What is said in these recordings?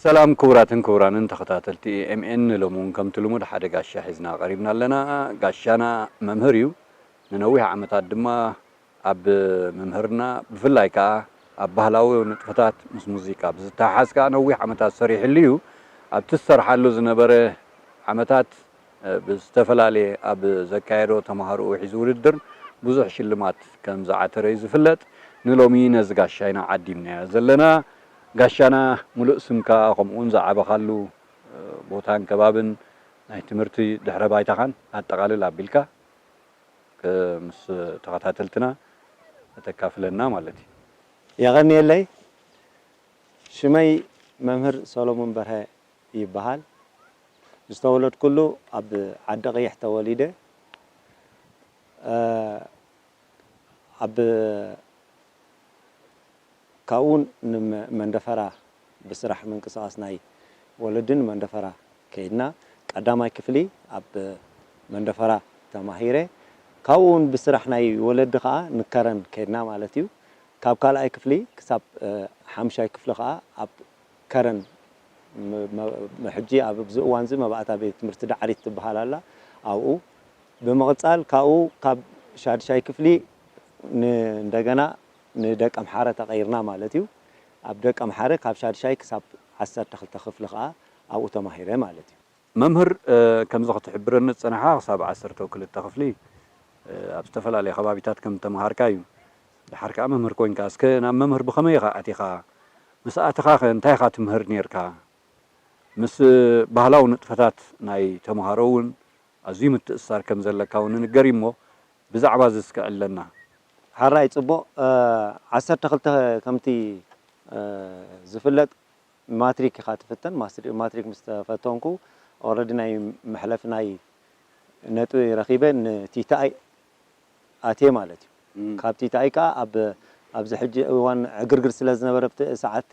ሰላም ክቡራትን ክቡራንን ተኸታተልቲ ኤምኤን፣ ሎሚ እውን ከምቲ ልሙድ ሓደ ጋሻ ሒዝና ቀሪብና ኣለና። ጋሻና መምህር እዩ። ንነዊሕ ዓመታት ድማ ኣብ ምምህርና፣ ብፍላይ ከኣ ኣብ ባህላዊ ንጥፈታት ምስ ሙዚቃ ብዝተሓሓዝ ከኣ ነዊሕ ዓመታት ሰሪሕሉ እዩ። ኣብቲ ዝሰርሓሉ ዝነበረ ዓመታት፣ እ፣ ብዝተፈላለየ ኣብ ዘካየዶ ተምሃሮኡ ሒዙ ውድድር ብዙሕ ሽልማት ከም ዝዓተረ እዩ ዝፍለጥ። ንሎሚ ነዚ ጋሻ ኢና ዓዲምናዮ ዘለና። ጋሻና፣ ሙሉእ ስምካ፣ ከምኡውን ዝዓበኻሉ፣ እ፣ ቦታን ከባብን ናይ ትምህርቲ ድሕረ ባይታኻን ኣጠቓልል ኣቢልካ፣ እ፣ ምስ ተኸታተልትና እተካፍለና ማለት እዩ። የቐንየለይ። ሽመይ መምህር ሰሎሞን በርሀ ይበሃል። ዝተወለድኩሉ ኣብ ዓዲ ቀይሕ ተወሊደ። እ፣ ኣብ ካብኡ ንመንደፈራ ብስራሕ ምንቅስቓስ ናይ ወለዲ ንመንደፈራ ከይድና፣ ቀዳማይ ክፍሊ ኣብ መንደፈራ ተማሂረ። ካብኡ እውን ብስራሕ ናይ ወለዲ ከኣ ንከረን ከይድና ማለት እዩ። ካብ ካልኣይ ክፍሊ ክሳብ፣ እ፣ ሓምሻይ ክፍሊ ከኣ ኣብ ከረን፣ ም-፣ መ-፣ ሕጂ ኣብዚ እዋን እዚ መባእታ ቤት ትምህርቲ ዳዕሪት ትበሃል ኣላ። ኣብኡ ብምቕጻል ካብኡ ካብ ሻድሻይ ክፍሊ ን-፣ እንደገና ንደቀምሓረ ተቐይርና ማለት እዩ። ኣብ ደቀምሓረ ካብ ሻድሻይ ክሳብ ዓሰርተ ክልተ ክፍሊ ከኣ ኣብኡ ተማሂረ ማለት እዩ። መምህር፣ እ፣ ከምዚ ክትሕብረኒ ዝጸናሕካ ክሳብ ዓሰርተ ክልተ ክፍሊ፣ እ፣ ኣብ ዝተፈላለየ ከባቢታት ከም ተምሃርካ እዩ። ድሓር ከኣ መምህር ኮንካ። እስከ ናብ መምህር ብኸመይ ኢኻ ኣቲኻ? ምስ ኣተኻኸ እንታይ ኢኻ ትምህር ኔርካ? ምስ ባህላዊ ንጥፈታት ናይ ተምሃሮ እውን ኣዝዩ ምትእስሳር ከም ዘለካ እውን ይንገር እዩ እሞ፣ ብዛዕባ እዚ እስከ ዕለና። ሓራይ ጽቡቕ፣ እ፣ ዓሰርተ ክልተ ከምቲ፣ እ፣ ዝፍለጥ ማትሪክ ኢኻ ትፍተን። ማስትሪ-፣ ማትሪክ ምስ ተፈተንኩ፣ ኦረዲ ናይ መሕለፊ ናይ ነጥቢ ረኺበ ንቲቲኣይ ኣትየ ማለት እዩ። እም። ካብ ቲቲኣይ ከኣ ኣብ፣ ኣብዚ ሕጂ እዋን ዕግርግር ስለ ዝነበረ ኣብቲ ሰዓትቲ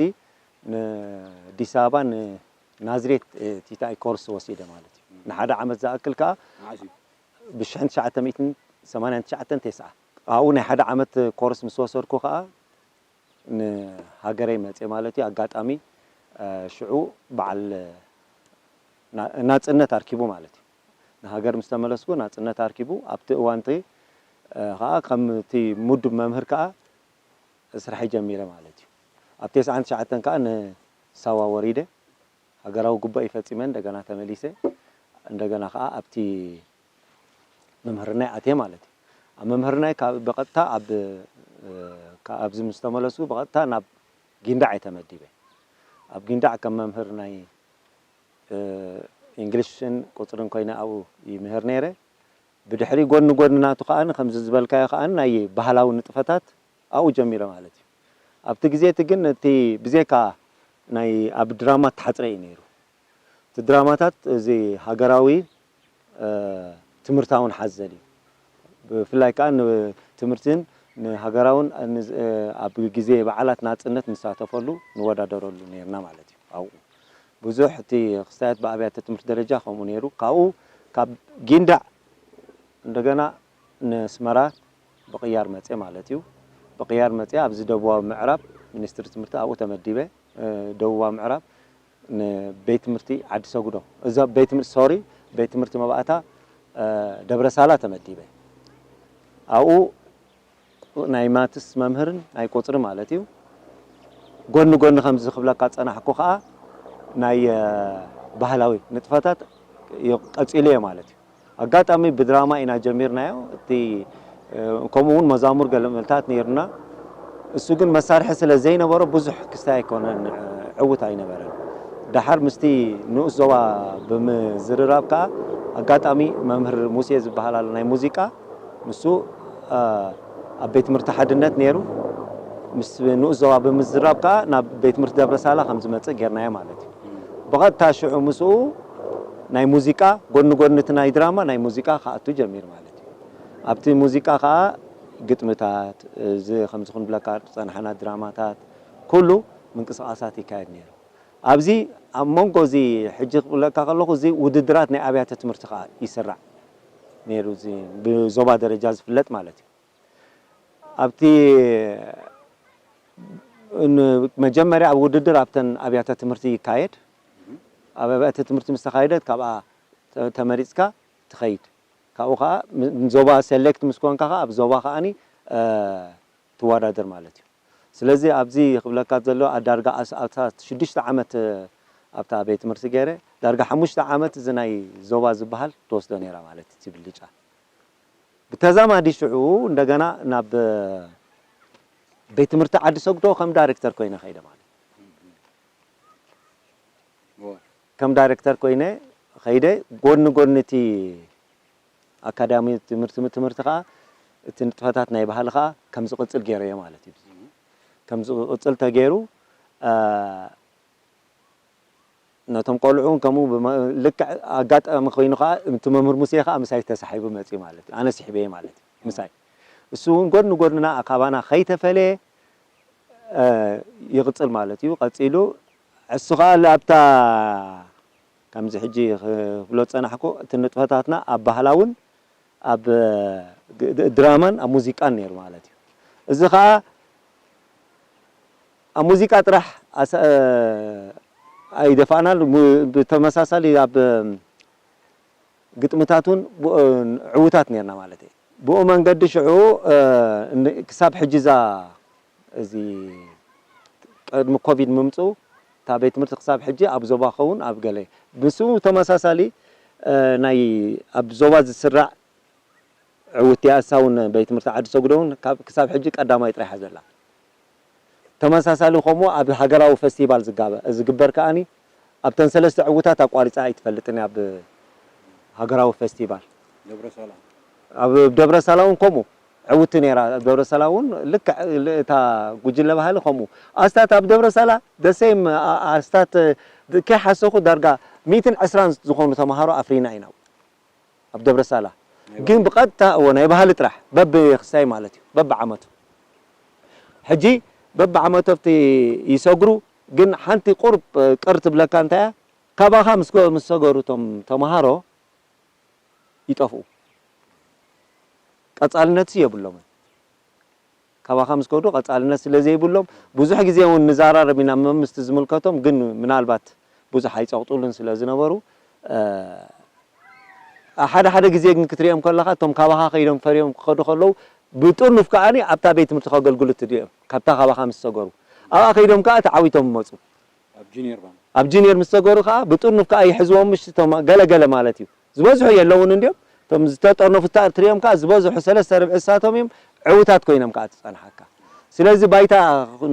ንኣዲስ ኣበባ ንናዝሬት፣ እ፣ ቲቲኣይ ኮርስ ወሲደ ማለት እዩ። እም። ንሓደ ዓመት ዝኣክል ከኣ መዓስ እዩ? ብሽሕን ትሽዓተ ሚእትን ሰማንያን ትሽዓተን ተስዓ። ኣብኡ ናይ ሓደ ዓመት ኮርስ ምስ ወሰድኩ ከኣ ንሃገረይ መጽየ ማለት እዩ። ኣጋጣሚ፣ እ፣ ሽዑ በዓል ና-፣ ናጽነት ኣርኪቡ ማለት እዩ። ንሃገር ምስ ተመለስኩ ናጽነት ኣርኪቡ፣ ኣብቲ እዋንቲ፣ እ፣ ከኣ ከምቲ ምዱብ መምህር ከኣ ስራሐይ ጀሚረ ማለት እዩ። ኣብ ተስዓን ትሽዓተን ከኣ ንሳዋ ወሪደ፣ ሃገራዊ ጉባኤ ፈጺመ እንደገና ተመሊሰ፣ እንደገና ከኣ ኣብቲ መምህርናይ ኣትየ ማለት እዩ። ኣብ መምህርናይ ካብ፣ ብቐጥታ ኣብ፣ እ፣ ካብ ኣብዚ ምስ ተመለስኩ ብቐጥታ ናብ ጊንዳዕ እየ ተመዲበ። ኣብ ጊንዳዕ ከም መምህር ናይ፣ እ፣ እንግሊሽን ቁጽርን ኮይነ ኣብኡ ይምህር ነይረ። ብድሕሪ ጎኒ ጎኒ ናቱ ከኣ ከምዚ ዝበልካዮ ከኣ ናይ ባህላዊ ንጥፈታት ኣብኡ ጀሚረ ማለት እዩ። ኣብቲ ግዜ እቲ ግን እቲ ብዜካ ናይ ኣብ ድራማ እተሓጽረ እዩ ነይሩ። እቲ ድራማታት እዚ ሃገራዊ፣ እ፣ ትምህርታውን ሓዘል እዩ። ብፍላይ ከኣ ንትምህርትን ንሃገራውን፣ እ፣ ኣብ ግዜ በዓላት ናጽነት ንሳተፈሉ፣ ንወዳደረሉ ነይርና ማለት እዩ። ኣብኡ ብዙሕ እቲ ክስታያት ብኣብያተ ትምህርቲ ደረጃ ከምኡ ነይሩ። ካብኡ ካብ ጊንዳዕ እንደገና ንስመራ ብቕያር መጽየ ማለት እዩ። ብቕያር መጽየ ኣብዚ ደቡባዊ ምዕራብ ሚኒስትሪ ትምህርቲ ኣብኡ ተመዲበ። እ፣ ደቡባዊ ምዕራብ ንቤት ትምህርቲ ዓዲ ሰጉዶ፣ እዛ ቤት ትምህርቲ፣ ሶሪ፣ ቤት ትምህርቲ መባእታ፣ እ፣ ደብረ ሳላ ተመዲበ። ኣብኡ ናይ ማትስ መምህርን ናይ ቁጽሪ ማለት እዩ። ጎኒ ጎኒ ከምዚ ክብለካ ዝጸናሕኩ ከኣ ናይ፣ እ፣ ባህላዊ ንጥፈታት ዩ-፣ ቀጺለዮ ማለት እዩ። ኣጋጣሚ ብድራማ ኢና ጀሚርናዮ። እቲ፣ እ፣ ከምኡ እውን መዛሙር ገለመልታት ነይሩና። እሱ ግን መሳርሒ ስለ ዘይነበሮ ብዙሕ ክስታይ ኣይኮነን፣ እ፣ ዕዉት ኣይነበረን። ደሓር ምስቲ ንኡስ ዞባ ብምዝርራብ ከኣ ኣጋጣሚ መምህር ሙሴ ዝበሃል ኣሎ ናይ ሙዚቃ፣ ንሱ፣ እ፣ ኣብ ቤት ትምህርቲ ሓድነት ነይሩ። ምስ ንኡስ ዞባ ብምዝራብ ከኣ ናብ ቤት ትምህርቲ ደብረ ሳላ ከም ዝመጽእ ጌርናዮ ማለት እዩ። ብቐጥታ ሽዑ ምስኡ ናይ ሙዚቃ፣ ጎኒ ጎኒ እቲ ናይ ድራማ ናይ ሙዚቃ ክኣቱ ጀሚሩ ማለት እዩ። ኣብቲ ሙዚቃ ከኣ ግጥምታት፣ እዚ ከምዚ ክንብለካ ዝጸናሕና ድራማታት፣ ኩሉ ምንቅስቓሳት ይካየድ ነይሩ። ኣብዚ ኣብ መንጎ እዚ ሕጂ ክብለካ ከለኹ፣ እዚ ውድድራት ናይ ኣብያተ ትምህርቲ ከኣ ይስራዕ ነይሩ፣ እዚ ብዞባ ደረጃ ዝፍለጥ ማለት እዩ። ኣብቲ ን-፣ መጀመርያ ኣብ ውድድር ኣብተን ኣብያተ ትምህርቲ ይካየድ። ኣብ ኣብያተ ትምህርቲ ምስ ተኻየደት ካብኣ ተ-፣ ተመሪጽካ ትኸይድ። ካብኡ ኸኣ ም-፣ ዞባ ሴሌክት ምስ ኮንካ ኸኣ ኣብ ዞባ ኸኣኒ፣ እ፣ ትወዳደር ማለት እዩ። ስለዚ ኣብዚ ክብለካ ዘሎ ኣዳርጋ ኣስ-፣ ኣብታ ሽዱሽተ ዓመት፣ እ፣ ኣብታ ቤት ትምህርቲ ገይረ፣ ዳርጋ ሓሙሽተ ዓመት እዚ ናይ ዞባ ዝበሃል ትወስዶ ነይራ ማለት እዩ፣ እቲ ብልጫ። ብተዛማዲ ሽዑ እንደገና ናብ፣ እ፣ ቤት ትምህርቲ ዓዲ ሰግዶ ከም ዳይሬክተር ኮይነ ከይደ ማለት እዩ። ከም ዳይሬክተር ኮይነ ከይደ፣ ጎኒ ጎኒ እቲ ኣካዳሚ ትምህርቲ፣ ትምህርቲ ኸዓ እቲ ንጥፈታት ናይ ባህሊ ኸዓ ከም ዝቕጽል ገይረዮ ማለት እዩ። ከም ዝቕጽል ተገይሩ፣ እ፣ ነቶም ቆልዑ እውን ከምኡ ብመ-፣ ልክዕ ኣጋጣሚ ኮይኑ ኸዓ እቲ መምህር ሙሴ ኸዓ ምሳይ ተሳሒቡ መጺኡ ማለት እዩ። ኣነ ስሒበየ ማለት እዩ ምሳይ። እሱ እውን ጎድኒ ጎድንና ካባና ከይተፈለየ፣ እ፣ ይቕጽል ማለት እዩ። ቀጺሉ እሱ ኸዓ ኣብታ ከምዚ ሕጂ ክብሎ ዝጸናሕኩ እቲ ንጥፈታትና ኣብ ባህላውን ኣብ ግ-፣ ግ-፣ ድራማን ኣብ ሙዚቃን ነይሩ ማለት እዩ። እዚ ኸዓ ኣብ ሙዚቃ ጥራሕ ኣሳ-፣ ኣይደፋእናን፣ ሙ-፣ ብተመሳሳሊ ኣብ ግጥምታት እውን ብኡ ዕዉታት ነይርና ማለት እዩ። ብኡ መንገዲ ሽዑ፣ እ፣ ን-፣ ክሳብ ሕጂ እዛ፣ እዚ ቅድሚ ኮቪድ ምምፅኡ እታ ቤት ትምህርቲ ክሳብ ሕጂ ኣብ ዞባ ኸውን ኣብ ገለ ምስኡ ተመሳሳሊ፣ እ፣ ናይ ኣብ ዞባ ዝስራዕ ዕውት እያ። እሳ እውን ቤት ትምህርቲ ዓዲ ሰጉዶ እውን ካብ፣ ክሳብ ሕጂ ቀዳማይ ጥራይ እያ ዘላ። ተመሳሳሊ ከምኡ ኣብ ሃገራዊ ፈስቲቫል ዝጋበ-፣ ዝግበር ከኣኒ ኣብተን ሰለስተ ዕውታት ኣቋሪፃ ኣይትፈልጥን እያ ኣብ ሃገራዊ ፈስቲቫል። ደብረ ሰላም። ኣብ ደብረ ሰላም እውን ከምኡ ዕውቲ ነይራ። ኣብ ደብረ ሰላም እውን ልክዕ ል-፣ እታ ጉጅለ ባህሊ ከምኡ። ኣስታት ኣብ ደብረ ሰላ ደሴም ኣ-፣ ኣስታት ድ-፣ ከይሓሰኹ ዳርጋ ሚእትን ዕስራን ዝኾኑ ተምሃሮ ኣፍሪና ኢና ኣብ ደብረ ሳላ። ናይ ግን ባህሊ። ብቐጥታ እዎ ናይ ባህሊ ጥራሕ በብክስታይ ማለት እዩ፣ በብዓመቱ። ሕጂ በብዓመቱ ኣብቲ ይሰግሩ፣ ግን ሓንቲ ቁርብ ቅር ትብለካ እንታይ እያ? ካባኻ ምስ ጎ-፣ ምስ ሰገሩ እቶም ተምሃሮ ይጠፍኡ። ቀጻልነትሲ የብሎምን። ካባኻ ምስ ከዱ ቀጻልነት ስለ ዘይብሎም፣ ብዙሕ ግዜ እውን ንዛራረብ ኢና፣ መምስቲ ዝምልከቶም ግን ምናልባት ብዙሕ ኣይጸቕጡሉን ስለ ዝነበሩ፣ እ፣ ሓደ ሓደ ግዜ ግን ክትሪኦም ከለኻ፣ እቶም ካባኻ ከይዶም ፈርዮም ክኸዱ ከለዉ፣ ብጥርኑፍ ከኣኒ ኣብታ ቤት ትምህርቲ ከገልግሉ ትድዮም፣ ካብታ ካባኻ ምስ ሰገሩ። ኣብኣ ከይዶም ከኣ ተዓዊቶም ይመጹ። ኣብ ጁኒየር ባንድ። ኣብ ጁኒየር ምስ ሰገሩ ከኣ ብጥርኑፍ ከኣ ይሕዝዎም፣ ምሽ እቶም ገለ ገለ ማለት እዩ። ዝበዝሑ የለውን እንድዮም። እቶም ዝተጠርነፉ እታ ትሪኦም ከኣ ዝበዝሑ ሰለስተ ርብዒ እሳቶም እዮም፣ ዕዉታት ኮይኖም ከኣ ትጸንሓካ። ስለዚ ባይታ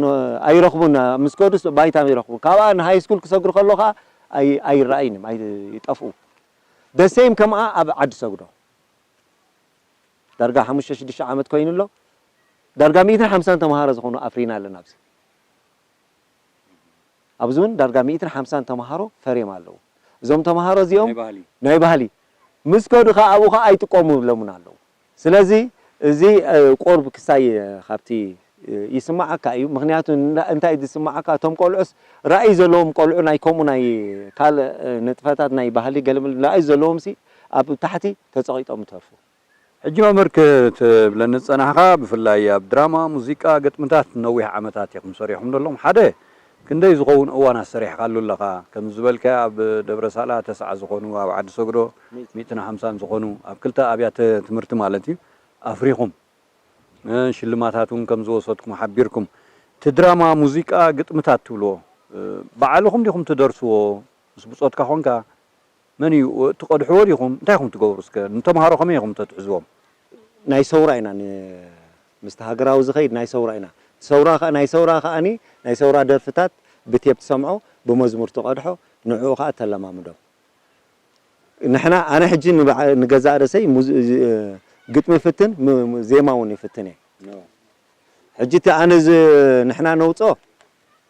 ን-፣ ኣይረኽቡን፣ ምስ ከዱስ ባይታ ይረኽቡ። ካብኣ ንሃይ ስኩል ክሰግሩ ከለዉ ከኣ ኣይ-፣ ኣይረኣይን እዮም፣ ኣይ-፣ ይጠፍኡ። ደሴም ከምኣ ኣብ ዓዲ ሰግዶ። ዳርጋ ሓሙሽተ ሽዱሽተ ዓመት ኮይኑ ኣሎ። ዳርጋ ሚእትን ሓምሳን ተምሃሮ ዝኾኑ ኣፍሪና ኣለና ኣብዚ። ኣብዚ እውን ዳርጋ ሚእትን ሓምሳን ተምሃሮ ፈርዮም ኣለዉ። እዞም ተምሃሮ እዚኦም ናይ ባህሊ። ናይ ባህሊ ምስ ከዱ ኸዓ ኣብኡ ኸዓ ኣይጥቀሙሎምን ኣለዉ። ስለዚ እዚ፣ እ፣ ቁርብ ክሳይ፣ እ፣ ካብቲ፣ እ፣ ይስማዓካ እዩ። ምኽንያቱ እንዳ-፣ እንታይ ዝስማዓካ፣ እቶም ቆልዑስ ራእይ ዘለዎም ቆልዑ ናይ ከምኡ ናይ ካልእ፣ እ፣ ንጥፈታት ናይ ባህሊ ገለ መለ ራእይ ዘለዎም ሲ ኣብ ታሕቲ ተጸቒጦም ይተርፉ። ሕጂ መምህር ክትብለኒ ዝጸናሕካ፣ ብፍላይ ኣብ ድራማ፣ ሙዚቃ፣ ግጥምታት ነዊሕ ዓመታት ኢኹም ሰሪሕኩም ዘለኹም። ሓደ ክንደይ ዝኸውን እዋናት ሰሪሕካሉ ኣለኻ? ከም ዝበልካዮ ኣብ ደብረ ሳላ ተስዓ ዝኾኑ፣ ኣብ ዓዲ ሰግዶ ሚእትን ሓምሳን ዝኾኑ፣ ኣብ ክልተ ኣብያተ ትምህርቲ ማለት እዩ፣ ኣፍሪኹም። እ፣ ሽልማታት እውን ከም ዝወሰድኩም ሓቢርኩም። እቲ ድራማ፣ ሙዚቃ፣ ግጥምታት ትብልዎ፣ እ፣ ባዕልኹም ዲኹም ትደርስዎ? ምስ ብጾትካ ኾንካ መን እዩ ትቐድሕዎ ዲኹም? እንታይ ኢኹም ትገብሩ እስከ? ንተምሃሮ ከመይ ኢኹም ተትሕዝዎም? ናይ ሰውራ ኢና ን-፣ ምስቲ ሃገራዊ ዝኸይድ ናይ ሰውራ ኢና። ሰውራ ኸ-፣ ናይ ሰውራ ከኣኒ ናይ ሰውራ ደርፍታት ብቴፕ ትሰምዖ፣ ብመዝሙር ትቐድሖ፣ ንዕኡ ኸኣ ተለማምዶም። ንሕና፣ ኣነ ሕጂ ንበዓ-፣ ንገዛእ ርእሰይ ሙዝ-፣ እ፣ ግጥሚ ይፍትን፣ ም-፣ ም-፣ ዜማ እውን ይፍትን እየ። ኖ። ሕጂ እቲ ኣነ ዝ-፣ ንሕና ነውፅኦ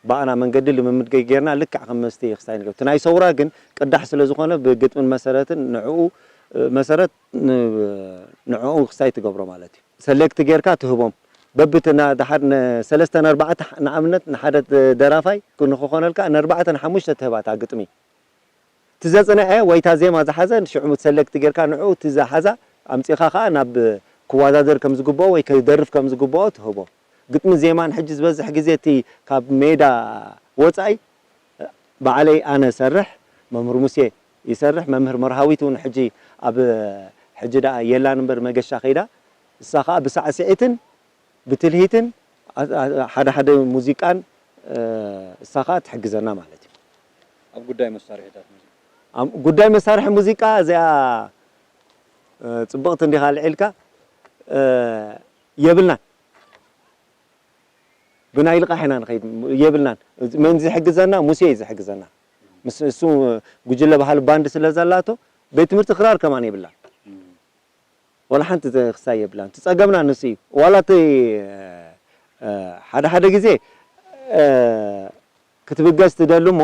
ብኣና መንገዲ ልምምድ ገይ-፣ ጌርና ልክዕ ከም መስተ ክስታይ ንገብር። እቲ ናይ ሰውራ ግን ቅዳሕ ስለ ዝኾነ ብግጥምን መሰረትን ንዕኡ፣ እ፣ መሰረት ን-፣ ንዕኡ ክስታይ ትገብሮ ማለት እዩ። ሰሌክት ጌርካ ትህቦም። በብቲ ና-፣ ድሓር ን-፣ ሰለስተ ንኣርባዕተ ሕ-፣ ንኣብነት ንሓደ ደ-፣ ደራፋይ ክ-፣ ንክኾነልካ ንኣርባዕተ ንሓሙሽተ ትህባ እታ ግጥሚ። እቲ ዘጽንዐ ወይ እታ ዜማ ዝሓዘ ሽዑ ሰሌክት ጌርካ ንዕኡ እቲ ዝሓዛ ኣምጺእኻ ኸኣ ናብ ክወዳደር ከም ዝግብኦ ወይ ክደርፍ ከም ዝግብኦ ትህቦ። ግጥሚ ዜማን ሕጂ ዝበዝሕ ግዜ እቲ ካብ ሜዳ ወጻኢ ባዕለይ ኣነ ሰርሕ፣ መምህር ሙሴ ይሰርሕ፣ መምህር መርሃዊት እውን ሕጂ ኣብ ሕጂ ደኣ የላን እምበር መገሻ ከይዳ፣ እሳ ከኣ ብሳዕስዒትን ብትልሂትን ኣ- ኣ- ሓደ ሓደ ሙዚቃን እ፣ እሳ ከኣ ትሕግዘና ማለት እዩ። ኣብ ጉዳይ መሳርሒታት ሙዚቃ ኣብ ጉዳይ መሳርሒ ሙዚቃ እዚኣ እ፣ ጽብቕቲ እንዲኻ ኣልዒልካ እ፣ የብልናን ብናይ ልቓሕ ኢና ንኸይድ የብልናን። መን ዝሕግዘና? ሙሴ እዩ ዝሕግዘና። ምስ እሱ ጉጅለ ባህሊ ባንድ ስለ ዘላቶ ቤት ትምህርቲ ክራር ከማን የብላን። ዋላ ሓንቲ ክሳይ የብላን። እቲ ጸገምና ንሱ እዩ። ዋላ እቲ ሓደ ሓደ ግዜ ክትብገስ ትደሊ እሞ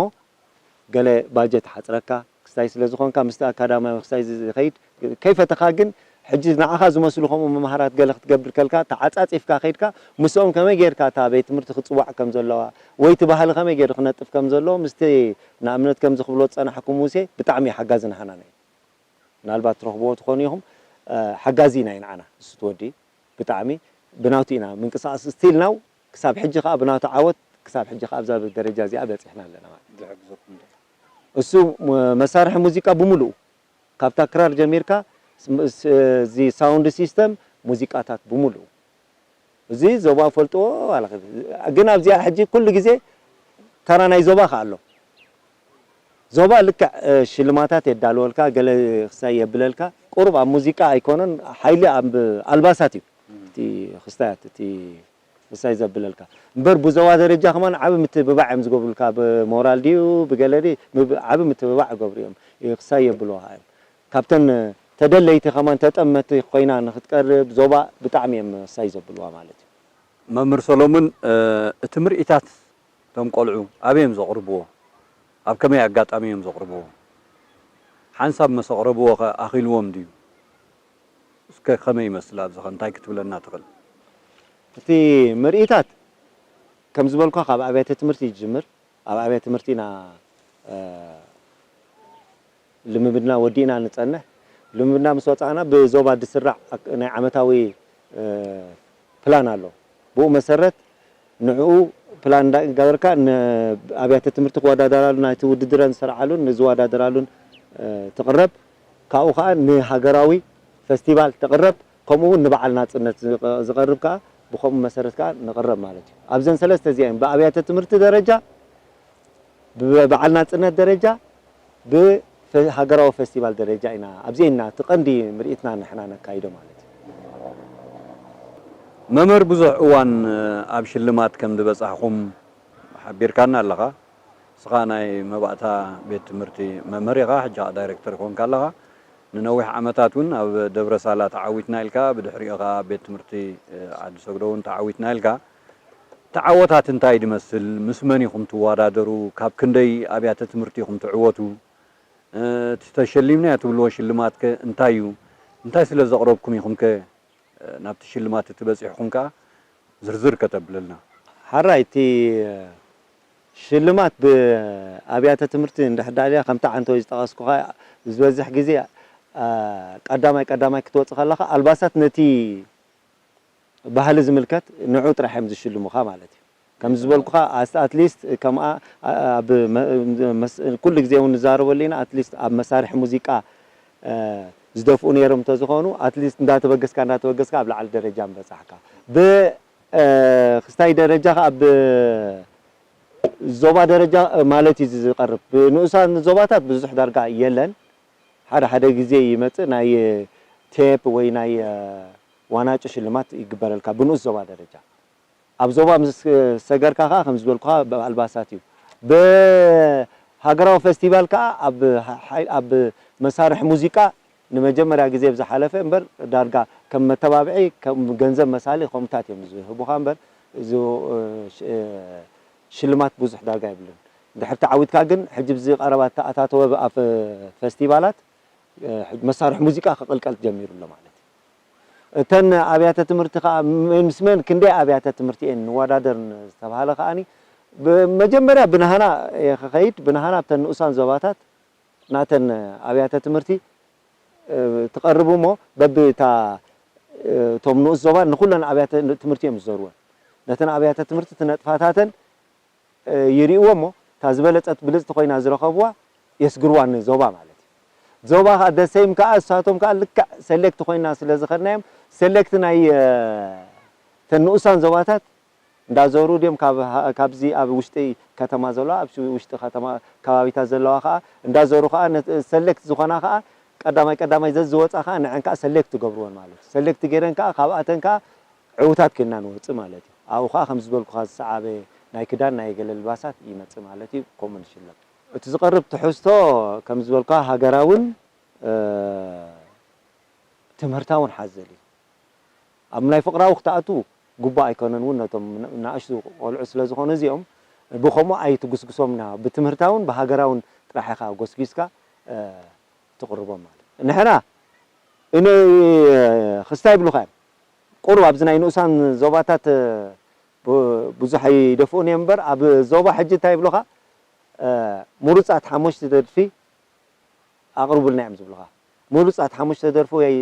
ገለ ባጀት ሓጽረካ ክስታይ ስለ ዝኾንካ ምስቲ ኣካዳማዊ ክስታይ ዝኸይድ ከይፈተኻ ግን ሕጂ ንዓኻ ዝመስሉ ከምኡ መምሃራት ገለ ክትገብር ከልካ ተዓጻጺፍካ ከይድካ ምስኦም ከመይ ጌርካ እታ ቤት ትምህርቲ ክትጽዋዕ ከም ዘለዋ ወይ እቲ ባህሊ ከመይ ጌሩ ክነጥፍ ከም ዘለዎ ምስቲ ንኣብነት ከምዚ ክብሎ ዝጸናሕኩ ሙሴ ብጣዕሚ ሓጋዚ ናህና እዩ። ምናልባት ትረኽብዎ ትኾኑ ኢኹም ሓጋዚ ኢና ንዓና እሱ ትወዲ ብጣዕሚ ብናቱ ኢና ምንቅስቃስ still now ክሳብ ሕጂ ከዓ ብናቱ ዓወት ክሳብ ሕጂ ከዓ ኣብዛ ደረጃ እዚኣ በፂሕና ኣለና ማለት ዝሕግዘኩም ዶ? እሱ መሳርሒ ሙዚቃ ብምሉኡ ካብታ ክራር ጀሚርካ እዚ sound system ሙዚቃታት ብምሉኡ እዚ ዞባ ፈልጥዎ ግን ኣብዚኣ ሕጂ ኩሉ ግዜ ተራ ናይ ዞባ ከዓ ኣሎ ዞባ ልክዕ ሽልማታት የዳልወልካ ገለ ክሳይ የብለልካ ቁሩብ ኣብ ሙዚቃ ኣይኮነን ሓይሊ ኣብ ኣልባሳት እዩ እቲ ክስታያት እቲ ክሳይ ዘብለልካ እምበር ብዞባ ደረጃ ከማን ዓቢ ምትብባዕ እዮም ዝገብሩልካ ብሞራል ድዩ ብገለ ድዩ ዓቢ ምትብባዕ ይገብሩ እዮም ክሳይ የብልዋ እዮም ካብተን ተደለይቲ ከማን ተጠመቲ ኮይና ንክትቀርብ ዞባ ብጣዕሚ እዮም ክሳይ ዘብልዋ ማለት እዩ መምህር ሰሎሙን እቲ ምርኢታት እቶም ቆልዑ ኣበይ እዮም ዘቕርብዎ? ኣብ ከመይ ኣጋጣሚ እዮም ዘቕርብዎ? ሓንሳብ መስ ኣቕረብዎ ኸ ኣኺልዎም ድዩ? እስከ ከመይ ይመስል ኣብዚ ኸ እንታይ ክትብለና ትኽእል? እቲ ምርኢታት ከም ዝበልኳ ካብ ኣብያተ ትምህርቲ ይጅምር። ኣብ ኣብያተ ትምህርቲ ኢና ልምምድና ወዲእና ንጸንሕ። ልምምድና ምስ ወጻእና ብዞባ ዝስራዕ ናይ ዓመታዊ ፕላን ኣሎ። ብኡ መሰረት ንዕኡ ፕላን እንዳገበርካ ንኣብያተ ትምህርቲ ክወዳደራሉ ናይቲ ውድድረን ዝሰርዓሉን ንዝወዳደራሉን ትቕረብ። ካብኡ ከዓ ንሃገራዊ ፈስቲቫል ትቕረብ። ከምኡ እውን ንበዓል ናጽነት ዝቐርብ ከዓ ብኸምኡ መሰረት ከዓ ንቕረብ ማለት እዩ። ኣብዘን ሰለስተ እዚኣን ብኣብያተ ትምህርቲ ደረጃ ብበዓል ናጽነት ደረጃ ብሃገራዊ ፈስቲቫል ደረጃ ኢና ኣብዚኤና እቲ ቀንዲ ምርኢትና ንሕና ነካይዶ ማለት እዩ። መምህር ብዙሕ እዋን ኣብ ሽልማት ከም ዝበጻሕኹም ሓቢርካና ኣለኻ። ንስኻ ናይ መባእታ ቤት ትምህርቲ መምህር ኢኻ፣ ሕጂ ኸዓ ዳይሬክተር ኮንካ ኣለኻ። ንነዊሕ ዓመታት እውን ኣብ ደብረ ሳላ ተዓዊትና ኢልካ፣ ብድሕሪኡ ኸዓ ኣብ ቤት ትምህርቲ ዓዲ ሰግዶ እውን ተዓዊትና ኢልካ። ተዓወታት እንታይ ድመስል? ምስ መን ኢኹም ትወዳደሩ? ካብ ክንደይ ኣብያተ ትምህርቲ ኢኹም ትዕወቱ? እቲ ተሸሊምናዮ ትብልዎ ሽልማት ከ እንታይ እዩ? እንታይ ስለ ዘቕረብኩም ኢኹም ከ ናብቲ ሽልማት እቲ በጺሕኩም ከኣ ዝርዝር ከተብለልና። ሓራይ እቲ ሽልማት ብኣብያተ ትምህርቲ እንድሕር ዳልያ ከምቲ ዓንተወይ ዝጠቐስኩኻ ዝበዝሕ ግዜ ቀዳማይ ቀዳማይ ክትወፅእ ከለኻ ኣልባሳት ነቲ ባህሊ ዝምልከት ንዑ ጥራሕ እዮም ዝሽልሙኻ ማለት እዩ። ከም ዝበልኩኻ at least ከምኣ ኣብ ኩሉ ግዜ እውን ንዛረበሉ ኢና at least ኣብ መሳርሒ ሙዚቃ ዝደፍኡ ነይሮም እንተዝኾኑ at least እንዳተበገስካ እንዳተበገስካ ኣብ ላዕሊ ደረጃ ምበፃሕካ ብክስታይ ደረጃ ከዓ ብዞባ ደረጃ ማለት እዩ ዝቀርብ ብንኡሳን ዞባታት ብዙሕ ዳርጋ የለን ሓደ ሓደ ግዜ ይመፅእ ናይ ቴፕ ወይ ናይ ዋናጭ ሽልማት ይግበረልካ ብንኡስ ዞባ ደረጃ ኣብ ዞባ ምስ ሰገርካ ከዓ ከም ዝበልኩካ ብኣልባሳት እዩ ብሃገራዊ ፈስቲቫል ከዓ ኣብ መሳርሒ ሙዚቃ ንመጀመርያ ግዜ ብዝሓለፈ እምበር ዳርጋ ከም መተባብዒ ከም ገንዘብ መሳሊ ከምኡታት እዮም ዝህቡካ እምበር እዚ ሽልማት ብዙሕ ዳርጋ የብሉን እንድሕር ተዓዊትካ ግን ሕጂ ብዚ ቀረባ ተኣታተወ ኣብ ፈስቲቫላት መሳርሒ ሙዚቃ ክቕልቀል ጀሚሩ ኣሎ ማለት እዩ። እተን ኣብያተ ትምህርቲ ከዓ ምስ መን ክንደይ ኣብያተ ትምህርቲ እየን ንወዳደር ዝተባሃለ ከዓኒ መጀመርያ ብናህና ክኸይድ ብናህና ኣብተን ንኡሳን ዞባታት ናተን ኣብያተ ትምህርቲ ትቐርብ እሞ በብታ እቶም ንኡስ ዞባ ንኩለን ኣብያተ ትምህርቲ እዮም ዝዘርወን ነተን ኣብያተ ትምህርቲ እቲ ነጥፋታተን ይርእዎ እሞ እታ ዝበለጸት ብልጽቲ ኮይና ዝረኸብዋ የስግርዋ ንዞባ ማለት እዩ። ዞባ ከዓ ደሰይም ከዓ እሳቶም ከዓ ልክዕ ሰሌክት ኮይና ስለ ዝኸድናዮም ሰሌክት ናይ ተን ንኡሳን ዞባታት እንዳዞሩ ድዮም ካብዚ ኣብ ውሽጢ ከተማ ዘለዋ ኣብ ውሽጢ ከተማ ከባቢታት ዘለዋ ከዓ እንዳዞሩ ከዓ ሰሌክት ዝኾና ከዓ ቀዳማይ ቀዳማይ ዘዝወፃ ከዓ ንዐን ከዓ ሰሌክት ትገብርወን ማለት እዩ። ሰሌክት ገይረን ከዓ ካብኣተን ከዓ ዕውታት ኮይና ንወፅእ ማለት እዩ። ኣብኡ ከዓ ከም ዝበልኩኻ ዝሰዓበ ናይ ክዳን ናይ ገለ ልባሳት ይመፅእ ማለት እዩ። ከምኡ ንሽለም እቲ ዝቐርብ ትሕዝቶ ከም ዝበልኩኻ ሃገራውን ትምህርታውን ሓዘል እዩ። ኣብ ናይ ፍቕራዊ ክትኣቱ ግቡእ ኣይኮነን እውን ነቶም ናእሽቱ ቆልዑ ስለ ዝኾኑ እዚኦም ብኸምኡ ኣይትጉስጉሶም ኢና። ብትምህርታውን ብሃገራውን ጥራሕ ኢኻ ጎስጊስካ ትቕርቦም ማለት ንሕና እነ ክስታይ ይብሉኻ እዮም። ቁሩብ ኣብዚ ናይ ንኡሳን ዞባታት ብዙሕ ኣይደፍኡን እዮም እምበር ኣብ ዞባ ሕጂ እንታይ ይብሉኻ ምሩፃት ሓሙሽተ ደርፊ ኣቕርቡልና እዮም ዝብሉኻ። ምሩፃት ሓሙሽተ ደርፊ ወይ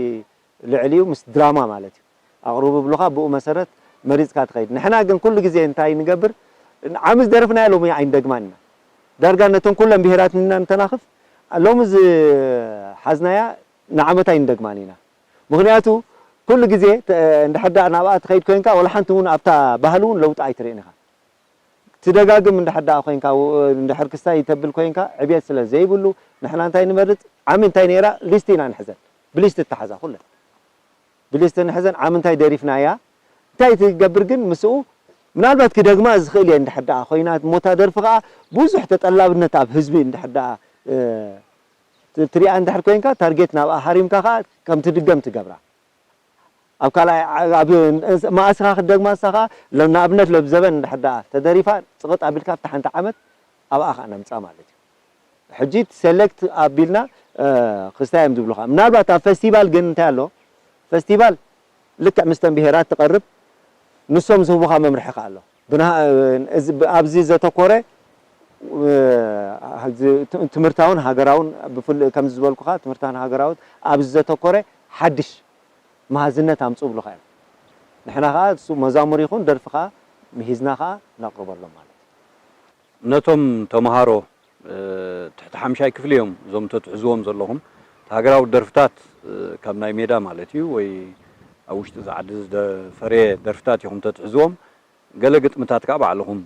ልዕሊኡ ምስ ድራማ ማለት እዩ ኣቕርቡ ብሉኻ። ብኡ መሰረት መሪፅካ ትኸይድ። ንሕና ግን ኩሉ ግዜ እንታይ ንገብር ዓሚ ዝደረፍናዮ ሎሚ ኣይንደግማን ኢና። ዳርጋ ነተን ኩለን ብሄራት ኢና እንተናኽፍ ሎሚ ዝሓዝናያ ንዓመት ኣይንደግማን ኢና። ምኽንያቱ ኩሉ ግዜ እንድሕር ደኣ ናብኣ ትኸይድ ኮይንካ ወላ ሓንቲ እውን ኣብታ ባህሊ እውን ለውጢ ኣይትርእን ኢኻ። ትደጋግም እንድሕር ደኣ ኮይንካ እንድሕር ክስታይ ተብል ኮይንካ ዕብየት ስለ ዘይብሉ ንሕና እንታይ ንመርፅ ዓሚ እንታይ ነይራ ሊስቲ ኢና ንሕዘን ብሊስቲ እተሓዛ ኩለን ብሊስቲ ንሕዘን ዓሚ እንታይ ደሪፍናያ እንታይ ትገብር ግን ምስኡ ምናልባት ክደግማ ዝኽእል እየ እንድሕር ደኣ ኮይና እሞ እታ ደርፊ ከዓ ብዙሕ ተጠላብነት ኣብ ህዝቢ እንድሕር ደኣ ትሪኣ እንድሕር ኮይንካ ታርጌት ናብኣ ሃሪምካ ከዓ ከም ትድገም ትገብራ። ኣብ ካልኣይ ኣብ መኣስኻ ክትደግማ ንሳ ከዓ ንኣብነት ለብ ዘበን እንድሕር ደኣ ተደሪፋ ፅቕጥ ኣቢልካ ኣብታ ሓንቲ ዓመት ኣብኣ ከዓ ነምፃ ማለት እዩ። ሕጂ ሰሌክት ኣቢልና ክስታይ እዮም ዝብሉኻ። ምናልባት ኣብ ፈስቲቫል ግን እንታይ ኣሎ? ፈስቲቫል ልክዕ ምስተን ብሄራት ትቐርብ ንሶም ዝህቡኻ መምርሒ ከዓ ኣሎ። ኣብዚ ዘተኮረ ትምህርታውን ሃገራውን ከምዚ ዝበልኩኻ ትምህርታውን ሃገራውን ኣብዚ ዘተኮረ ሓድሽ መሃዝነት ኣምፅኡ ብሉኻ እዮም። ንሕና ከዓ እሱ መዛሙር ይኹን ደርፊ ከዓ ምሂዝና ከዓ ነቕርበሎም ማለት እዩ። ነቶም ተምሃሮ ትሕቲ ሓምሻይ ክፍሊ እዮም እዞም ተትሕዝዎም ዘለኹም። እቲ ሃገራዊ ደርፍታት ካብ ናይ ሜዳ ማለት እዩ ወይ ኣብ ውሽጢ እዚ ዓዲ ዝፈረየ ደርፍታት ኢኹም ተትሕዝዎም። ገለ ግጥምታት ከዓ ባዕልኹም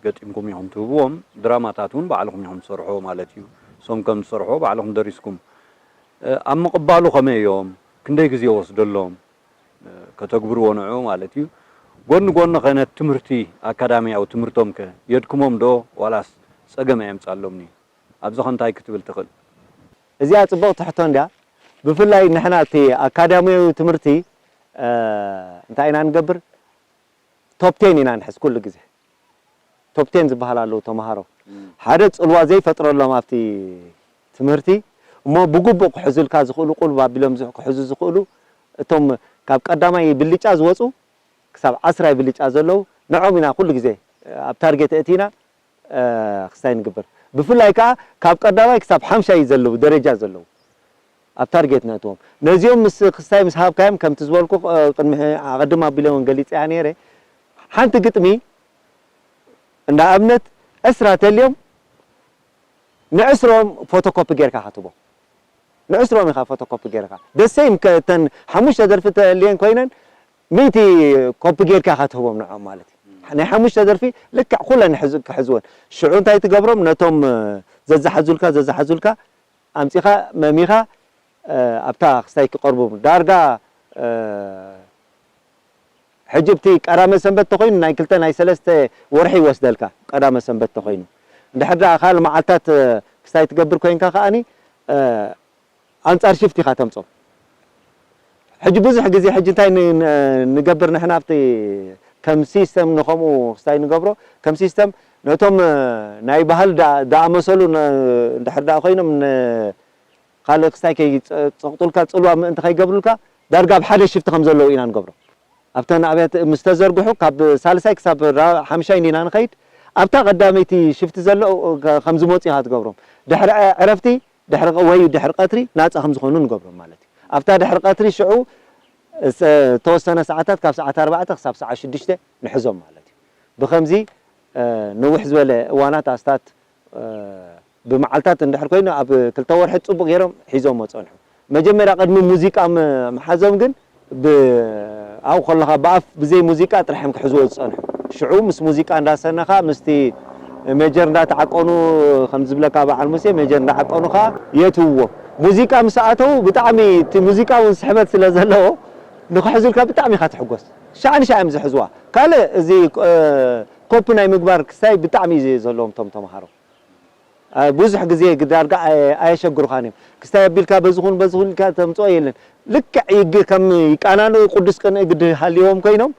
ገጢምኩም ኢኹም ትህብዎም። ድራማታት እውን ባዕልኹም ኢኹም ትሰርሕዎ ማለት እዩ። እሶም ከም ዝሰርሕዎ ባዕልኹም ደሪስኩም ኣብ ምቕባሉ ከመይ እዮም? ክንደይ ግዜ ወስደሎም? ከተግብርዎ ንዕኡ ማለት እዩ። ጎኒ ጎኒ ኸ ነቲ ትምህርቲ ኣካዳሚያዊ ትምህርቶም ከ የድክሞም ዶ ዋላስ ጸገም ኣየምጻሎምን እዩ? ኣብዚ ኸ እንታይ ክትብል ትኽእል? እዚኣ ጽብቕቲ ሕቶ እንድያ። ብፍላይ ንሕና እቲ ኣካዳሚያዊ ትምህርቲ እንታይ ኢና ንገብር? ቶፕ ቴን ኢና ንሕዝ ኩሉ ግዜ። ቶፕ ቴን ዝበሃል ኣለዉ ተምሃሮ ሓደ ፅልዋ ዘይፈጥረሎም ኣብቲ ትምህርቲ እሞ ብግቡእ ክሕዙልካ ዝኽእሉ ቁልብ ኣቢሎም ክሕዙ ዝኽእሉ እቶም ካብ ቀዳማይ ብልጫ ዝወፁ ክሳብ ዓስራይ ብልጫ ዘለዉ ንዖም ኢና ኩሉ ግዜ ኣብ ታርጌት እቲና ክስታይ ንግበር ብፍላይ ከዓ ካብ ቀዳማይ ክሳብ ሓምሻይ ዘለዉ ደረጃ ዘለዉ ኣብ ታርጌት ነእትዎም ነዚኦም ምስ ክስታይ ምስ ሃብካዮም ከምቲ ዝበልኩ ቅድሚ ኣቐድም ኣቢለ እውን ገሊፀያ ነይረ ሓንቲ ግጥሚ እንዳ ኣብነት ዕስራ ተልዮም ንዕስሮም ፎቶኮፒ ጌርካ ክትቦ ንዕስሮም ኢኻ ፎቶኮፒ ጌርካ ደሰይም ተን ሓሙሽተ ደርፊ ተልየን ኮይነን ሚእቲ ኮፒ ጌርካ ኢኻ ትህቦም ንዖም ማለት እዩ ናይ ሓሙሽተ ደርፊ ልክዕ ኩለን ክሕዝወን ሽዑ እንታይ ትገብሮም ነቶም ዘዛሓዙልካ ዘዛሓዙልካ ኣምጺኻ መሚኻ ኣብታ ክስታይ ክቐርቡ ዳርጋ ሕጂ ብቲ ቀዳመ ሰንበት ተኮይኑ ናይ ክልተ ናይ ሰለስተ ወርሒ ይወስደልካ ቀዳመ ሰንበት ተኮይኑ እንድሕር ደኣ ካልእ መዓልታት ክስታይ ትገብር ኮይንካ ከኣኒ ኣንጻር ሽፍት ኢኻ ተምጾም ሕጂ ብዙሕ ግዜ ሕጂ እንታይ ንገብር ንሕና ኣብቲ ከም ሲስተም ንከምኡ ክስታይ ንገብሮ ከም ሲስተም ነቶም ናይ ባህል ዝኣመሰሉ እንድሕር ደኣ ኮይኖም ካልእ ክስታይ ከይፀቕጡልካ ፅልዋ ምእንቲ ከይገብሩልካ ዳርጋ ኣብ ሓደ ሽፍቲ ከም ዘለዉ ኢና ንገብሮ ኣብተን ኣብያት ምስ ተዘርግሑ ካብ ሳልሳይ ክሳብ ሓምሻይ እንዲና ንኸይድ ኣብታ ቀዳመይቲ ሽፍቲ ዘሎ ከም ዝመፁ ኢኻ ትገብሮም ድሕሪ ዕረፍቲ ድሕሪ ወይ ድሕሪ ቀትሪ ናፃ ከም ዝኾኑ ንገብሮም ማለት እዩ ኣብታ ድሕሪ ቀትሪ ሽዑ ዝተወሰነ ሰዓታት ካብ ሰዓት ኣርባዕተ ክሳብ ሰዓት ሽዱሽተ ንሕዞም ማለት እዩ። ብኸምዚ ነውሕ ዝበለ እዋናት ኣስታት ብመዓልታት እንድሕር ኮይኑ ኣብ ክልተ ወርሒ ጽቡቕ ገይሮም ሒዞሞ ጸንሑ። መጀመርያ ቅድሚ ሙዚቃ ምሓዞም ግን ኣብኡ ከለኻ ብኣፍ ብዘይ ሙዚቃ ጥራሕ እዮም ክሕዝዎ ዝጸንሑ። ሽዑ ምስ ሙዚቃ እንዳሰነኻ ምስቲ ሜጀር እንዳተዓቀኑ ከም ዝብለካ በዓል ሙሴ ሜጀር እንዳዓቀኑ ከኣ የእትውዎ። ሙዚቃ ምስ ኣተዉ ብጣዕሚ እቲ ሙዚቃ እውን ስሕበት ስለ ዘለዎ ንኽሕዙልካ ብጣዕሚ ኢኻ ትሕጎስ። ሻዕ ንሻዕ እዮም ዝሕዝዋ። ካልእ እዚ ኮፒ ናይ ምግባር ክስታይ ብጣዕሚ እዩ ዘለዎም እቶም ተምሃሮ። ብዙሕ ግዜ ዳርጋ ኣየሸግሩኻን እዮም። ክስታይ ኣቢልካ በዚ ኩን በዚ ኩን ኢልካ ተምፅኦ የለን። ልክዕ ይግ ከም ይቃናንኡ ቅዱስ ቅንኢ ግዲ ሃልይዎም ኮይኖም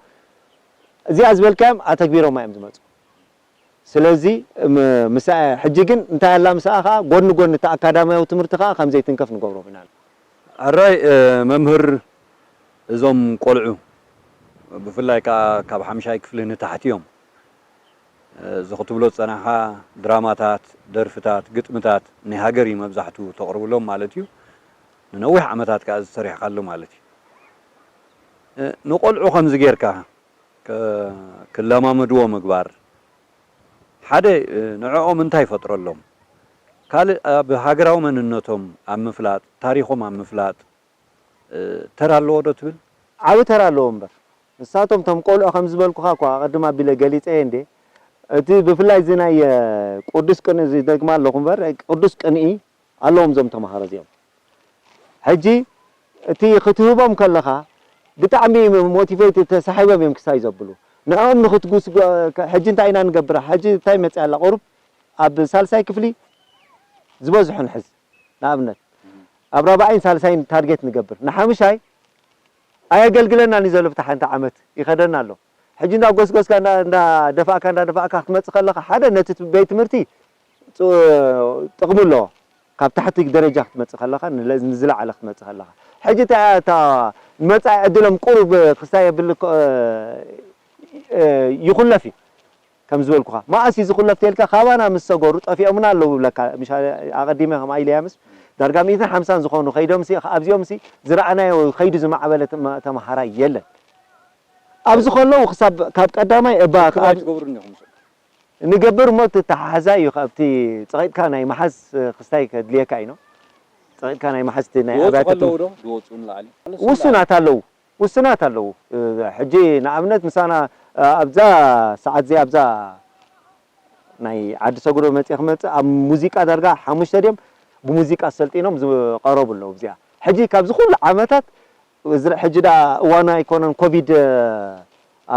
እዚኣ ዝበልካዮም ኣተግቢሮማ እዮም ዝመፁ። ስለዚ ምስ ሕጂ ግን እንታይ ኣላ ምስኣ ከዓ ጎኒ ጎኒ እቲ ኣካዳሚያዊ ትምህርቲ ከዓ ከም ዘይትንከፍ ንገብሮም ኢና። ሕራይ መምህር እዞም ቆልዑ ብፍላይ ከዓ ካብ ሓምሻይ ክፍሊ ንታሕቲ እዮም። እዚ ክትብሎ ዝፀናሕኻ ድራማታት፣ ደርፍታት፣ ግጥምታት ናይ ሃገር እዩ መብዛሕትኡ ተቕርብሎም ማለት እዩ። ንነዊሕ ዓመታት ከዓ እዚ ሰሪሕካሉ ማለት እዩ። ንቆልዑ ከምዚ ጌርካ ክለማመድዎ ምግባር ሓደ ንዕኦም እንታይ ይፈጥረሎም? ካልእ ኣብ ሃገራዊ መንነቶም ኣብ ምፍላጥ፣ ታሪኾም ኣብ ምፍላጥ ተራ ኣለዎ ዶ ትብል? ዓቢ ተራ ኣለዎ እምበር ንሳቶም እቶም ቆልዑ ከም ዝበልኩኻ እኳ ኣቐድም ኣቢለ ገሊጸየ እንዴ እቲ ብፍላይ እዚ ናይ ቅዱስ ቅንኢ እዚ ደግማ ኣለኹ እምበር ቅዱስ ቅንኢ ኣለዎም እዞም ተምሃሮ እዚኦም። ሕጂ እቲ ክትህቦም ከለኻ ብጣዕሚ ሞቲቬት ተሳሒቦም እዮም ክሳይ ዘብሉ ንዕኦም ንክትጉስ ሕጂ እንታይ ኢና ንገብር ሕጂ እንታይ መፅያ ኣላ ቁሩብ ኣብ ሳልሳይ ክፍሊ ዝበዝሑ ንሕዝ ንኣብነት ኣብ ራብዓይን ሳልሳይን ታርጌት ንገብር ንሓምሻይ ኣየገልግለናን እዩ ዘሎ ብታ ሓንቲ ዓመት ይኸደና ኣሎ ሕጂ እንዳ ጎስጎስካ እንዳ ደፋእካ እንዳ ደፋእካ ክትመፅእ ከለካ ሓደ ነቲ ቤት ትምህርቲ ጥቕሚ ኣለዎ ካብ ታሕቲ ደረጃ ክትመፅእ ከለካ ንዝለዓለ ክትመፅእ ከለካ ሕጂ እታ መፃኢ ዕድሎም ቁሩብ ክስታይ የብል ይኹለፍ እዩ ከም ዝበልኩኻ መኣስ እዩ ዝኹለፍ ተልካ ካባና ምስ ሰገሩ ጠፊኦምና ኣለዉ ብለካ ኣቐዲመ ከም ኣይለያ ምስ ዳርጋ ሚእትን ሓምሳን ዝኾኑ ከይዶም ሲ ኣብዚኦም ሲ ዝረኣናዮ ከይዱ ዝማዕበለ ተምሃራይ የለን ኣብዚ ከለዉ ክሳብ ካብ ቀዳማይ እባ ንገብር እሞ ተተሓሓዛ እዩ ካብቲ ፀቂጥካ ናይ መሓዝ ክስታይ ከድልየካ እዩ ፀቂጥካ ናይ መሓዝ ናይ ኣብያተ ውሱናት ኣለዉ ውስናት ኣለዉ ሕጂ ንኣብነት ምሳና ኣብዛ ሰዓት እዚኣ ኣብዛ ናይ ዓዲ ሰጉዶ መፅእ ክመፅእ ኣብ ሙዚቃ ዳርጋ ሓሙሽተ ድዮም ብሙዚቃ ሰልጢኖም ዝቀረቡ ኣለዉ እዚኣ ሕጂ ካብዚ ኩሉ ዓመታት ሕጂ ዳ እዋኑ ኣይኮነን ኮቪድ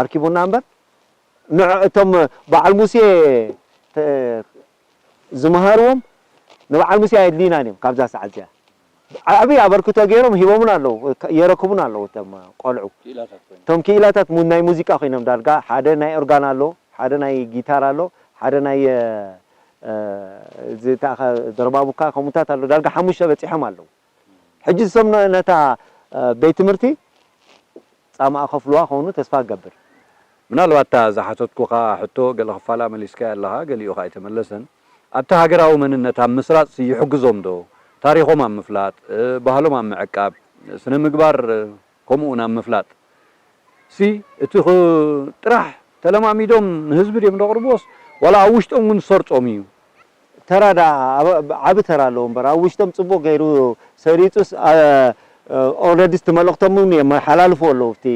ኣርኪቡና እምበር ንዕ እቶም በዓል ሙሴ ዝመሃርዎም ንበዓል ሙሴ ኣየድልዩናን እዮም ካብዛ ሰዓት እዚኣ ዓብይ ኣበርክቶ ገይሮም ሂቦምን ኣለዉ የረክቡን ኣለዉ እቶም ቆልዑ እቶም ክኢላታት ናይ ሙዚቃ ኮይኖም ዳርጋ ሓደ ናይ ኦርጋን ኣሎ ሓደ ናይ ጊታር ኣሎ ሓደ ናይ ደርባቡካ ከምኡታት ኣሎ ዳርጋ ሓሙሽተ በፂሖም ኣለዉ ሕጂ ዝሰምኖ ነታ ቤት ትምህርቲ ፃማኣ ከፍልዋ ከውኑ ተስፋ እገብር። ምናልባት እታ ዝሓተትኩኻ ሕቶ ገለ ክፋላ መሊስካያ ኣለኻ፣ ገሊኡ ኸኣ ኣይተመለሰን። ኣብቲ ሃገራዊ መንነት ኣብ ምስራጽሲ ይሕግዞም ዶ? ታሪኾም ኣብ ምፍላጥ፣ ባህሎም ኣብ ምዕቃብ፣ ስነ ምግባር ከምኡውን ኣብ ምፍላጥ ሲ እቲ ጥራሕ ተለማሚዶም ንህዝቢ ድዮም ዘቕርብዎስ ዋላ ኣብ ውሽጦም እውን ዝሰርጾም እዩ? ተራ ደኣ ዓቢ ተራ ኣለዎ እምበር ኣብ ውሽጦም ጽቡቕ ገይሩ ሰሪጹስ ኦረዲ እቲ መልእኽቶም እውን የመሓላልፍዎ ኣለዉ እቲ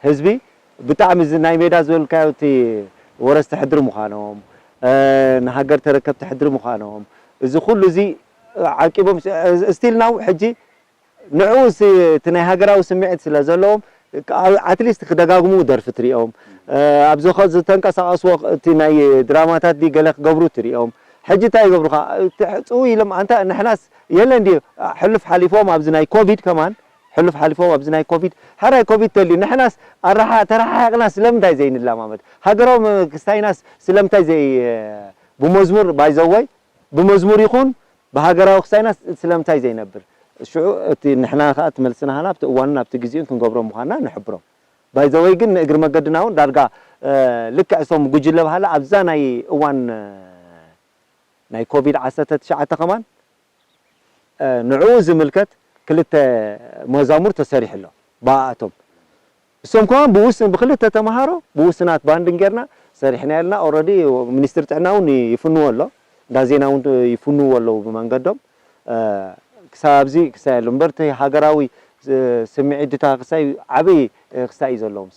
ህዝቢ ብጣዕሚ እዚ ናይ ሜዳ ዝበልካዮ እቲ ወረስቲ ሕድሪ ምዃኖም ንሃገር ተረከብቲ ሕድሪ ምዃኖም እዚ ኩሉ እዚ ዓቂቦም still now ሕጂ ንዕኡ እቲ ናይ ሃገራዊ ስምዒት ስለ ዘለዎም ኣትሊስት ክደጋግሙ ደርፊ ትሪኦም ኣብዚ ዝተንቀሳቀስዎ እቲ ናይ ድራማታት ዲ ገለ ክገብሩ ትሪኦም ሕጂ እንታይ ይገብሩካ ፅው ኢሎም ኣንታ ንሕናስ የለን ድዩ ሕሉፍ ሓሊፎም ኣብዚ ናይ ኮቪድ ከማን ሕሉፍ ሓሊፎም ኣብዚ ናይ ኮቪድ ሓራይ ኮቪድ ተልዩ ንሕናስ ኣራሓ ተረሓሒቅና ስለምንታይ ዘይንለማመድ ሃገራዊ ክስታይናስ ስለምንታይ ዘይ ብመዝሙር ባይዘወይ ብመዝሙር ይኹን ብሃገራዊ ክሳይና ስለምንታይ ዘይነብር? ሽዑ እቲ ንሕና ከኣ እቲ መልስና ሃና ኣብቲ እዋንን ኣብቲ ግዜኡን ክንገብሮ ምዃንና ንሕብሮም። ባይዘወይ ግን ንእግሪ መገድና እውን ዳርጋ ልክዕ እሶም ጉጅለ በሃላ ኣብዛ ናይ እዋን ናይ ኮቪድ ዓሰርተ ትሽዓተ ከማን ንዕኡ ዝምልከት ክልተ መዛሙር ተሰሪሑ ኣሎ። ብኣቶም እሶም ከማን ብውስን ብክልተ ተምሃሮ ብውስናት ባንድን ጌርና ሰሪሕና ያልና። ኦረዲ ሚኒስትር ጥዕና እውን ይፍንዎ ኣሎ፣ እንዳ ዜና እውን ይፍንዎ ኣለዉ ብመንገዶም። ክሳብ ኣብዚ ክሳይ ኣሎ እምበር እቲ ሃገራዊ ስምዒት ድታ ክሳይ ዓብይ ክሳይ እዩ ዘለዎም።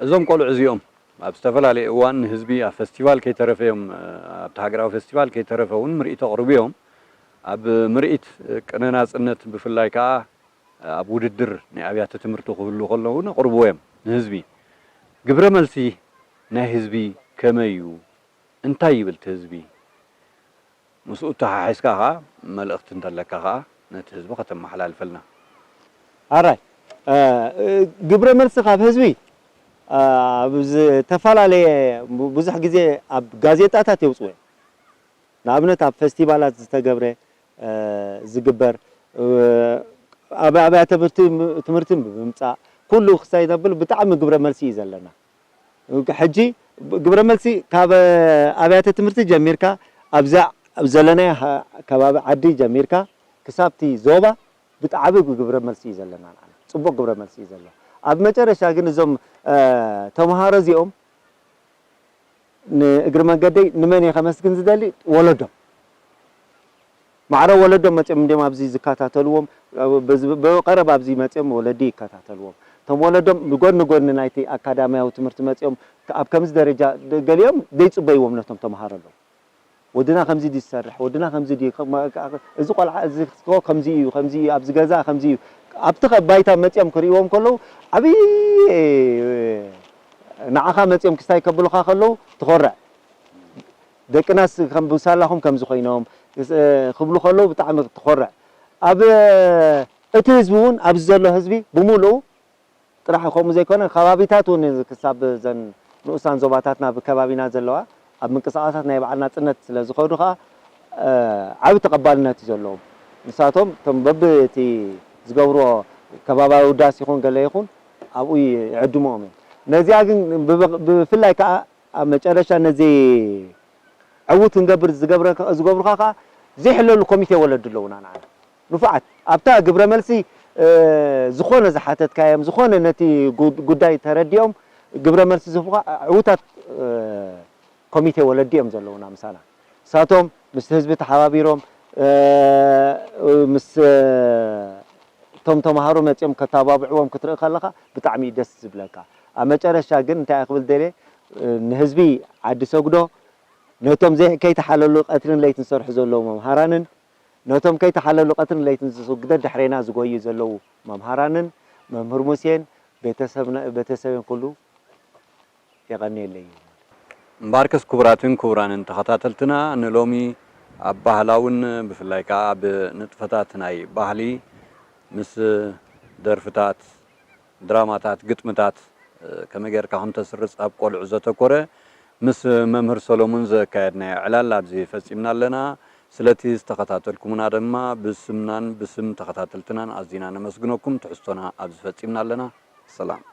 እዞም ቆልዑ እዚኦም ኣብ ዝተፈላለየ እዋን ንህዝቢ ኣብ ፈስቲቫል ከይተረፈ እዮም፣ ኣብቲ ሃገራዊ ፈስቲቫል ከይተረፈ እውን ምርኢት ኣቕርቡ እዮም። ኣብ ምርኢት ቅነ ናጽነት ብፍላይ ከኣ ኣብ ውድድር ናይ ኣብያተ ትምህርቲ ክህሉ ከለዉ ነቕርብዎ እዮም ንህዝቢ። ግብረ መልሲ ናይ ህዝቢ ከመይ እዩ? እንታይ ይብል እቲ ህዝቢ? ምስኡ ተሓሒዝካ ኸዓ መልእኽቲ እንተለካ ኸዓ ነቲ ህዝቢ ከተመሓላልፈልና። ኣራይ፣ እ፣ ግብረ መልሲ ካብ ህዝቢ፣ እ፣ ኣብ ዝተፈላለየ ብዙሕ ግዜ ኣብ ጋዜጣታት የውፅዎ እዮም። ንኣብነት ኣብ ፈስቲቫላት ዝተገብረ፣ እ፣ ዝግበር፣ እ፣ ኣብ ኣብያተ ትምህርቲ፣ ትምህርቲ ብምምፃእ ኩሉ ክሳይ ዘብል ብጣዕሚ ግብረ መልሲ እዩ ዘለና። ሕጂ ግብረ መልሲ ካብ ኣብያተ ትምህርቲ ጀሚርካ ኣብዛ ኣብ ዘለናዮ ሃ-፣ ከባቢ ዓዲ ጀሚርካ ክሳብቲ ዞባ ብጣዕሚ ግብረ መልሲ እዩ ዘለና ንዓና። ጽቡቕ ግብረ መልሲ እዩ ዘሎ። ኣብ መጨረሻ ግን እዞም፣ እ፣ ተምሃሮ እዚኦም ንእግሪ መንገደይ ንመን እየ ከመስግን ዝደሊ? ወለዶም። ማዕረ ወለዶም መጺኦም እንዲዮም ኣብዚ ዝከታተልዎም፣ በዚ፣ ብቐረባ ኣብዚ መጺኦም ወለዲ ይከታተልዎም። እቶም ወለዶም ብጎኒ ጎኒ ናይቲ ኣካዳምያዊ ትምህርቲ መጺኦም ኣብ ከምዚ ደረጃ ደ-፣ ገሊኦም ዘይጽበይዎም ነቶም ተምሃሮ ኣለዉ። ወድና ከምዚ ድዩ ዝሰርሕ? ወድና ከምዚ ድዩ? ከ-፣ መ-፣ ከ-፣ እዚ ቆልዓ እዚ እኮ ከምዚ እዩ፣ ከምዚ እዩ፣ ኣብዚ ገዛ ከምዚ እዩ። ኣብቲ ከ-፣ ባይታ መጺኦም ክርእይዎም ከለዉ ዓብዪ ንዓኻ መጺኦም ክስታይ ከብሉኻ ከለዉ ትኾርዕ። ደቅናስ ከም ብሳላኹም ከምዚ ኮይኖም፣ እ፣ ክብሉ ከለዉ ብጣዕሚ ትኾርዕ። ኣብ፣ እቲ ህዝቢ እውን፣ ኣብዚ ዘሎ ህዝቢ ብምሉኡ ጥራሕ ከምኡ ዘይኮነ፣ ከባቢታት እውን ክሳብ እዘን ንኡሳን ዞባታትና ብከባቢና ዘለዋ ኣብ ምንቅስቓሳት ናይ በዓል ናጽነት ስለ ዝኸዱ ኸኣ፣ እ፣ ዓቢ ተቐባልነት እዩ ዘለዎም። ንሳቶም እቶም በብእቲ ዝገብርዎ ከባባዊ ዳስ ይኹን ገለ ይኹን ኣብኡ ይዕድምዎም እዮም። ነዚኣ ግን ብብ-፣ ብፍላይ ከኣ ኣብ መጨረሻ ነዚ ዕዉት ክንገብር ዝገብረ-፣ ዝገብሩኻ ከኣ ዘይሕለሉ ኮሚቴ ወለዲ ኣለዉና ንዓና። ንፉዓት፣ ኣብታ ግብረ መልሲ፣ እ፣ ዝኾነ ዝሓተትካዮም፣ ዝኾነ ነቲ ጉ-፣ ጉዳይ ተረዲኦም ግብረ መልሲ ዝህቡኻ ዕዉታት፣ እ፣ ኮሚቴ ወለዲ እዮም ዘለዉና ምሳና። ንሳቶም ምስ ህዝቢ ተሓባቢሮም፣ እ፣ ምስ፣ እ፣ እቶም ተምሃሮ መጺኦም ከተባብዕዎም ክትርኢ ከለኻ ብጣዕሚ እዩ ደስ ዝብለካ። ኣብ መጨረሻ ግን እንታይ እየ ክብል ደልየ፣ እ፣ ንህዝቢ ዓዲ ሰጉዶ፣ ነቶም ዘይ-፣ ከይተሓለሉ ቀትርን ለይትን ዝሰርሑ ዘለዉ መምሃራንን፣ ነቶም ከይተሓለሉ ቀትርን ለይትን ዝስግደ ድሕሬና ዝጎዩ ዘለዉ መምሃራንን፣ መምህር ሙሴን፣ ቤተሰብና ቤተሰብን ኩሉ የቐንየለይ። እምበኣርከስ ክቡራትን ክቡራንን ተኸታተልትና ንሎሚ ኣብ ባህላውን ብፍላይ ከዓ ኣብ ንጥፈታት ናይ ባህሊ ምስ ደርፍታት፣ ድራማታት፣ ግጥምታት ከመይ ጌርካ ከም ተስርጽ ኣብ ቆልዑ ዘተኮረ ምስ መምህር ሰሎሙን ዘካየድናዮ ዕላል ኣብዚ ፈጺምና ኣለና። ስለቲ ዝተኸታተልኩምና ድማ ብስምናን ብስም ተኸታተልትናን ኣዚና ነመስግነኩም። ትሕዝቶና ኣብዚ ፈጺምና ኣለና። ሰላም።